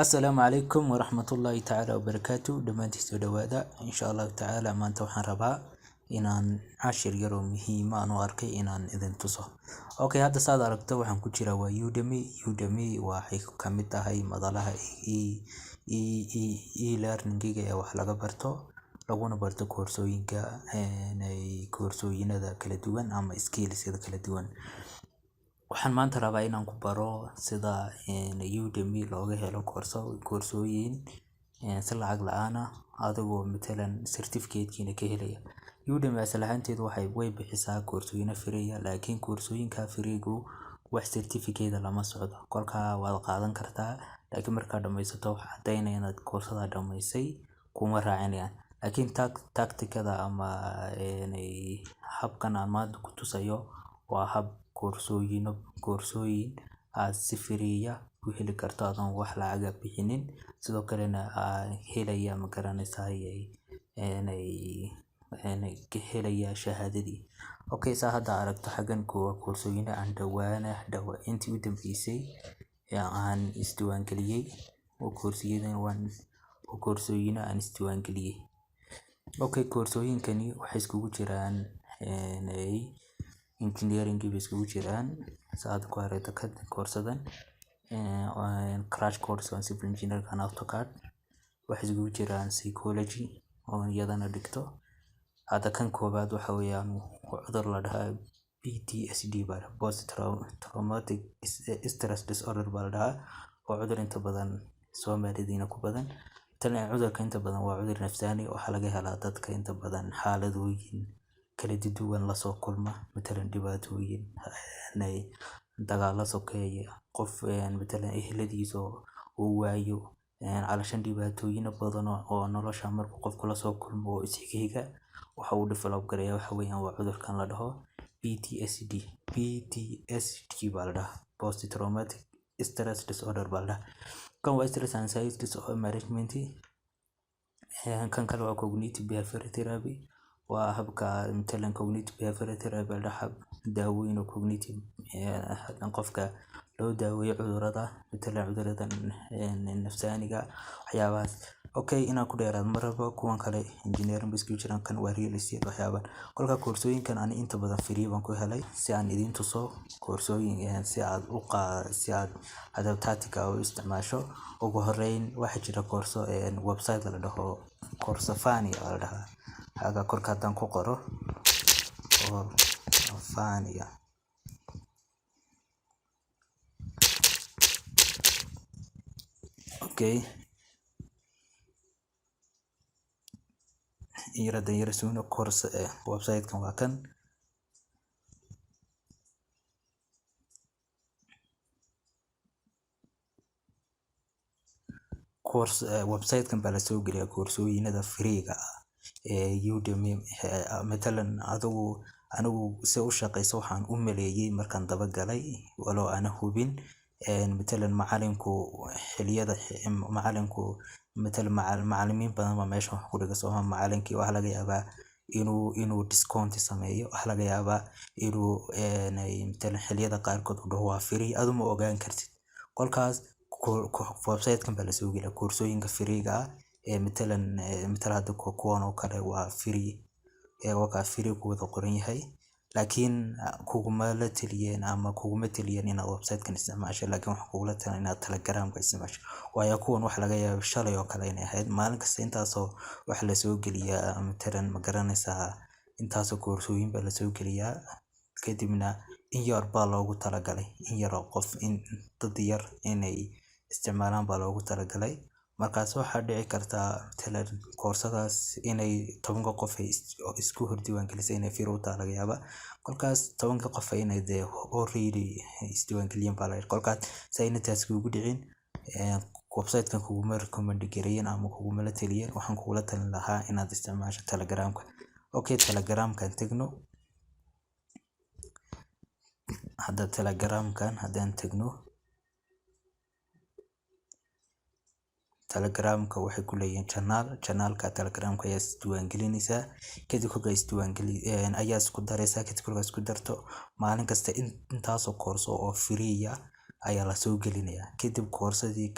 Assalaamu calaykum waraxmatullaahi tacaala wabarakaatu. Dhammaantiin soo dhawaada. Insha Allahu tacaala, maanta waxaan rabaa inaan cashir yar oo muhiim aan u arkay inaan idin tuso. Okay, hadda saad aragto waxaan ku jiraa waa Udemy. Udemy waxay ka mid tahay madalaha e-learning-ga ee wax laga barto, laguna barto koorsooyinka, koorsooyinada kala duwan ama skills-yada kala duwan. Waxaan maanta rabaa inaan ku baro sida Udemy looga helo koorsooyin si lacag la'aan ah, adigoo matalan certificate-kiina ka helaya. Udemy asal ahaanteedu way bixisaa koorsooyin free ah, laakiin koorsooyinka free-gu wax certificate lama socdo. Kolkaa waad qaadan kartaa, laakiin markaad dhammaysato wax caddaynaya inaad koorsada dhammaysay kuma raacinayaan. Laakiin tacticada ama habkan aan maanta ku tusayo waa hab koorsooyin aad si free ah ku heli karto adoon wax lacag ah bixinin, sidoo kalena aa helaya, ma garanaysaa, ka helaya shahaadadii. Okay, saa hadda aragto xaggan kuwa koorsooyin aan dhawaan intii u dambeysay aan isdiiwaangeliyey oo koorsiyadan waan oo koorsooyin aan isdiiwaangeliyey. Okay, koorsooyinkani waxay iskugu jiraan engineering bay iskugu jiraan. Saad ku aragto koorsadan Crash Course on Civil Engineering and AutoCAD, waxay iskugu jiraan psychology oo iyadana dhigto. Hadda kan koowaad waxa weeyaan cudur la dhahaa PTSD baa, post traumatic stress disorder baa la dhahaa. Waa cudur inta badan Soomaalidiina ku badan. Tan cudurka inta badan waa cudur nafsaani. Waxaa laga helaa dadka inta badan xaaladooyin kala duwan lasoo kulma, matalan dhibaatooyin, dagaalo sokeeye, qof matalan eheladiisa uu waayo, calashaan dhibaatooyin badan oo nolosha markuu qofku lasoo kulmo oo isxiga, waxa uu develop gareeya waxa weeyaan waa cudurkan la dhaho PTSD. PTSD baa la dhahaa, post traumatic stress disorder baa la dhahaa. Kan waa stress and anxiety disorder management. Kan kale waa cognitive behavioral therapy. Waa habka matalan cognitive behavioral therapy baa la dhahaa, hab daawooyin oo cognitive qofka loo daaweeyo cudurada, matalan cudurada nafsaaniga, waxyaabahaas. Okay, inaan ku dheeraado ma rabo. Kuwan kale engineering bay iskugu jiraan. Kan waa real estate, waxyaabahan. Kolka koorsooyinkan ani inta badan free baan ku helay. Si aan idin tuso koorsooyin, si aad hadaba tactic u isticmaasho, ugu horeyn waxaa jira koorso website la dhaho Coursevania la dhahaa. Xaga korka haddaan ku qoro Coursevania, okay, in yar haddaan yara sugno. Course website-kan waa kan. Course website-kan baa lasoo geliyaa koorsooyinada free-ga ah ee Udemy. Matalan adigu, anigu si u shaqeyso waxaan u maleeyay markaan daba galay, walow aan hubin, matalan macalinku xiliyada macalinku, matalan macalimiin badan baa meesha wax ku dhiga, sooma? Macalinkii waxaa laga yaabaa inuu discount sameeyo, waxaa laga yaabaa inuu matalan xiliyada qaarkood uu dhaho waa free. Adu ma ogaan kartid. Kolkaas website-kan baa lasoo geliyaa koorsooyinka free-ga ah ee matalan hadda kuwan oo kale waa free, waa kaa free ku wada qoran yahay. Laakiin kuguma la taliyeen ama kuguma taliyeen inaad website-kan isticmaasho, laakiin waxaan kugula talin inaad Telegramka isticmaasho, waayo kuwan waxa laga yaabaa shalay oo kale inay ahayd. Maalin kasta intaasoo wax lasoo geliyaa, matalan, ma garanaysaa, intaasoo koorsooyin baa lasoo geliyaa. Kadibna in yar baa loogu talagalay, in yar oo qof, in dad yar inay isticmaalaan baa loogu talagalay. Markaas waxaa dhici kartaa matalan koorsadaas inay 10-ka qof ay isku hor diiwaangelisay inay free u tahay laga yaabaa. Kolkaas 10-ka qof inay dee already isdiiwaangeliyeen baa laga. Kolkaas si ayna taas kugu dhicin, website-kan kuguma recommend gareeyeen ama kuguma la taliyeen. Waxaan kugula talin lahaa inaad isticmaasho Telegramka. Okay, Telegramkan tagno hadda. Telegramkan haddaan tagno, Telegramka waxay ku leeyihiin channel. Channelka Telegramka ayaa isdiiwaangelinaysaa. Kadib kolkaa isdiiwaangeli ayaa isku daraysaa. Kadib kolkaa isku darto, maalin kasta intaasoo koorso oo free ah ayaa lasoo gelinayaa. Kadib koorsadii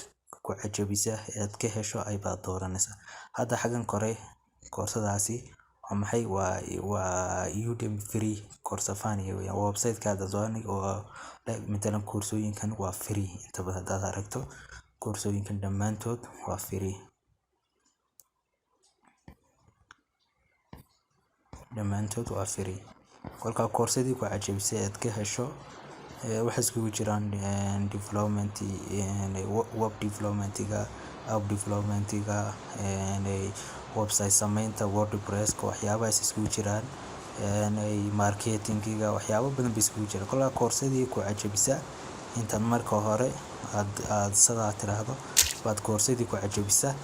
ku cajabisa eed ka hesho ay baad dooranaysaa. Hadda xaggan kore koorsadaasi waa maxay? Waa Udemy free Coursavania weeyaan. Waa website-ka hadda soo oo matalan koorsooyinkan waa free. Inta badan haddaad aragto, koorsooyinkan dhammaantood waa free, dhammaantood waa free. Kolkaa koorsadii ku cajabisay aad ka hesho, waxay iskugu jiraan development, web development-iga, app development-iga, website sameynta, WordPress-ka, waxyaabahaas iskugu jiraan, marketing-iga, waxyaabo badan bay iskugu jiraan. Kolkaa koorsadii ku cajabisa, intaad marka hore aad sidaa tiraahdo baad koorsadii ku cajabisa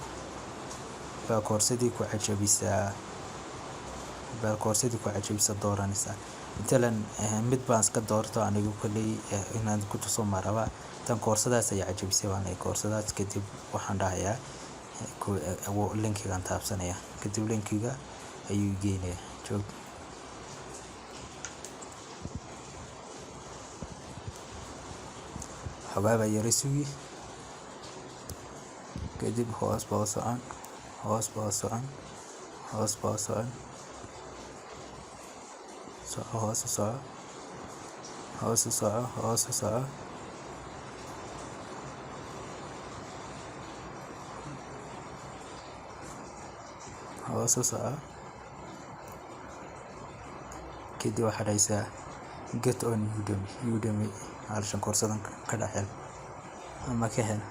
baa koorsadii ku cajabisaa baa koorsadii ku cajabisa dooranaysaa. Matalan mid baan iska doorto anigu, kolley inaan ku tuso ma raba tan. Koorsadaas ayaa cajabisay baan leeyahay koorsadaas. Kadib waxaan dhahayaa linkigan taabsanaya. Kadib linkiga ayuu geynaya. Joog xogaa baa yara sugi. Kadib hoos baa u socon, hoos baa u socon, hoos baa u socon. Soco, hoos u soco, hoos u soco, hoos u soco. Hoos u soco. Kadib waxaad dhahaysaa "Get on Udemy". Udemy halshan koorsadan ka dhex hel ama ka hel.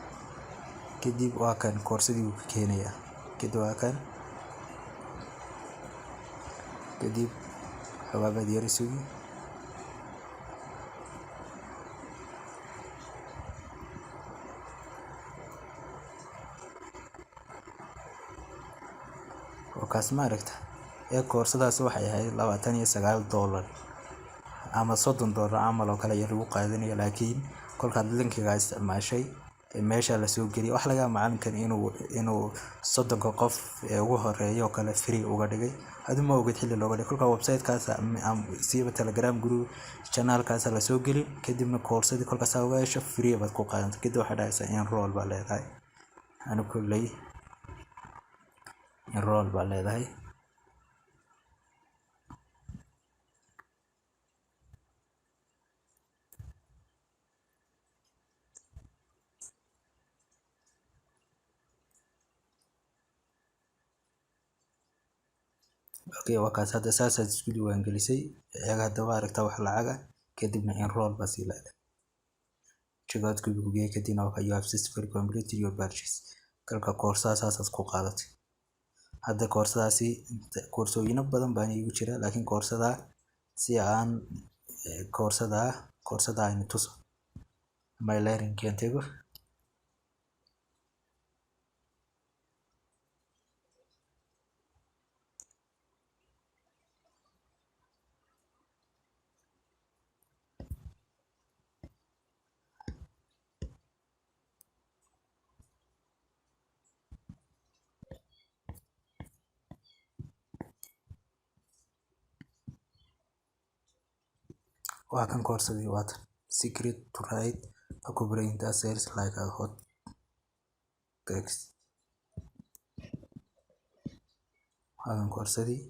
Kadib waa kan, koorsadii wuu ka keenayaa. Kadib waa kan. Kadib xoogaa baad yara sugi. Oo kaas ma aragta ee koorsadaas waxay ahayd $29 ama $30 camal oo kale ayaa lagu qaadanaya, laakiin kolkaad linkiga isticmaashay meesha lasoo geliyay, waxa laga yaabaa macalinkan inuu 30-ka qof ee ugu horeeya oo kale free uga dhigay. Adi ma ogid xilli looga dhigay. Kolka website-kaas siiba Telegram group channel-kaas lasoo gelin, kadibna koorsadii kolkaas uga hesho, free baad ku qaadanta. Kadib waxaad dhahaysaa "Enroll" baa leedahay. Anigu kolley "Enroll" baa leedahay. Okay, waa kaas. Hadda saasaad isku diiwaangelisay. Iyaga haddaba aragtaa wax lacaga. Kadibna "Enroll" baa sii leedahay. Checkout-ka buu ku geeyay. Kadibna waa "You have successfully completed your purchase". Kalka koorsada saasaad ku qaadatay. Hadda koorsadaasi, koorsooyino badan baan iigu jira, laakiin koorsada si aan koorsada aynu tuso, my learning kan tego. Waa kan koorsadii, waatan "Secret to Write a Copywriting That Sells Like a Hot Cakes". Waa kan koorsadii.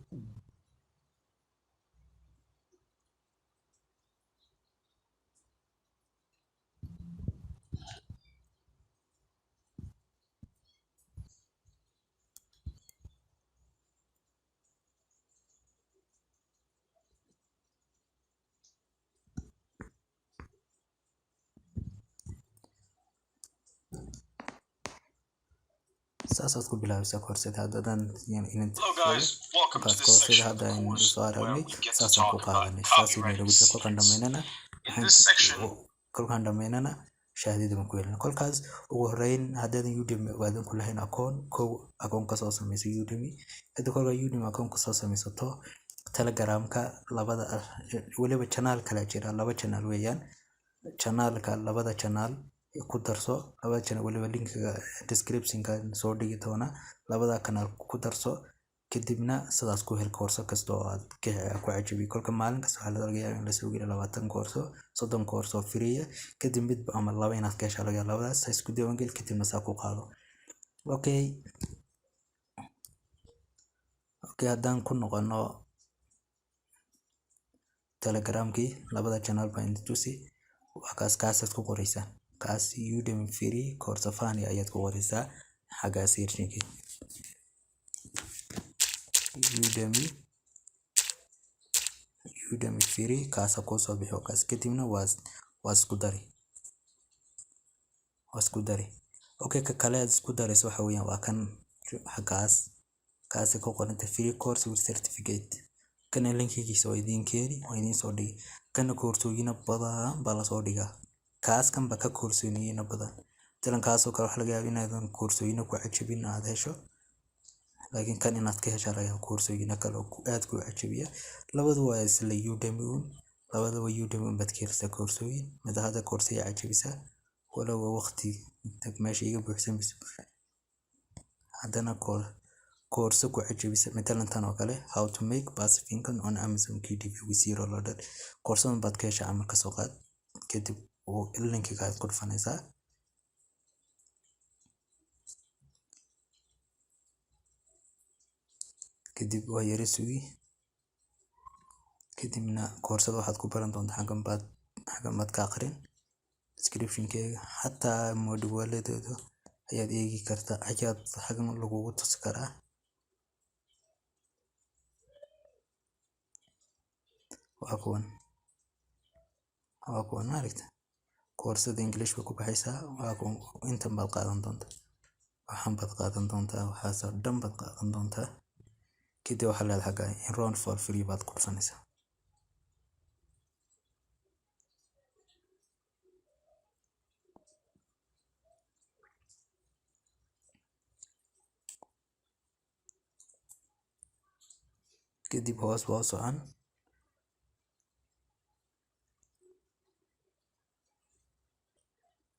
Saasaad ku bilaabaysaa koorsada. Haddaadan markaas koorsada hadda aynu soo aragnay saasaan ku qaadanay, saasay noogu jira. Kolkaan dhamaynana shahaadada baan ku helina. Kolkaas ugu horeyn, haddaadan Udemy aadan ku lahayn akoon, kow akoon kasoo samayso Udemy. Kadib kolkaa Udemy akoon kasoo samaysato, Telegramka labada weliba channel kala jira, laba channel weeyaan. Channelka, labada channel ku darso. Labada channel weliba linkiga description-ka soo dhigi doona. Labada kanaal ku darso. Kadibna sidaas ku hel koorso kasta oo aad ku cajabiyo. Kolka maalin kasta waxaa laga yaabaa in lasoo geliyo 20 koorso, 30 koorso free ah. Kadib mid ama laba inaad ka heshaa laga yaabaa, labadaas ha isku diiwaangeli, kadibna saa ku qaado. Okay, haddaan ku noqono Telegramkii, labada channel baan idin tusi. Waa kaas, kaasaad ku qoreysaa, kaas Udemy free Coursefani ayaad ku qoreysaa xagga searching. Udemy free kaasa kusoo bixi kaas. Kadibna waa isku dari. Okay, ka kale aad isku darayso waxa weeyaan waa kan xaggaas, kaasi ku qoranta free course with certificate. Kana linkigiisa waa idiin keeni, waa idiin soo dhigi. Kana koorsooyina badan baa lasoo dhigaa, kaas kan ba ka koorsooyina badan. Matalan kaasoo kale waxaa laga yaabaa inaadan koorsooyina ku cajabin aad hesho, laakiin kan inaad ka heshaa laga yaabaa koorsooyina kale oo aad ku cajabiya. Labadu waa isla Udemy un, labadaba Udemy un baad ka heleysaa koorsooyin. Mid hadda koorso ay cajabisaa, walow waqti meesha iga buuxsamayso, haddana koorso ku cajabisa. Matalan tan oo kale, how to make passive income on Amazon KDP with zero loaded, koorsadan baad ka heshaa ama kasoo qaad. Kadib linkiga aad ku dhufanaysaa. Kadib waa yara sugi. Kadibna koorsada waxaad ku baran doontaa xaggan baad ka aqrin description-keega, xataa module-ladeeda ayaad eegi kartaa, ayaad xaggan lagugu tusi karaa. Waa kuwan, maaragta koorsada English bay ku baxaysaa. Waa kuwan, intan baad qaadan doontaa, waxan baad qaadan doontaa, waxaasoo dhan baad qaadan doontaa. Kadib waxaa leedahay xagga enroll for free baad ku dhufanaysaa. Kadib hoos baa u socon.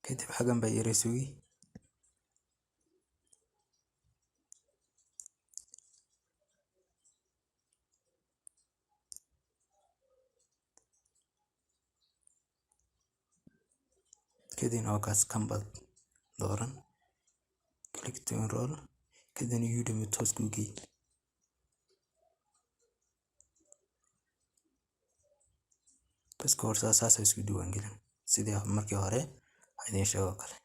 Kadib xaggan baa yara sugi. Kadibna waa kaas, kan baad dooran, click to enroll. Kadibna Udemy toos kuu geey. Bas, koorsada saas isku diiwaan gelin sidii markii hore idiin sheego oo kale.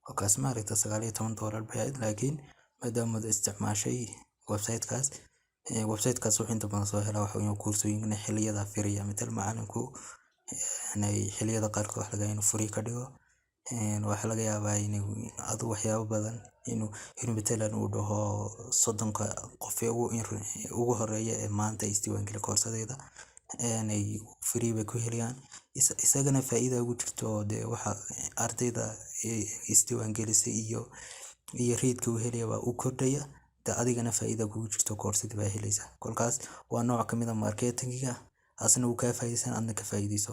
Waa kaas, maaragta, $19 bay ahayd, laakiin maadaama aad isticmaashay website-kaas, website-kaas wuxuu inta badan soo helaa waxa weeye koorsooyin xilliyada free ah. Matal macallinku xilliyada qaarkood waxa laga yaabaa inuu free ka dhigo. Waxaa laga yaabaa inuu adu waxyaabo badan inuu matalan uu dhaho 30-ka qof ee ugu horeeya ee maanta isdiiwaangeliya koorsadayda free bay ku helayaan. Isagana faa'iido ugu jirto oo dee waxa ardayda isdiiwaangelisay iyo rate-ka uu helaya waa u kordhaya de, adigana faa'iido kugu jirto, koorsadii baa helaysaa. Kolkaas waa nooc kamid ah marketing-ga, asna uu kaa faa'iideysan, adna ka faa'iideyso.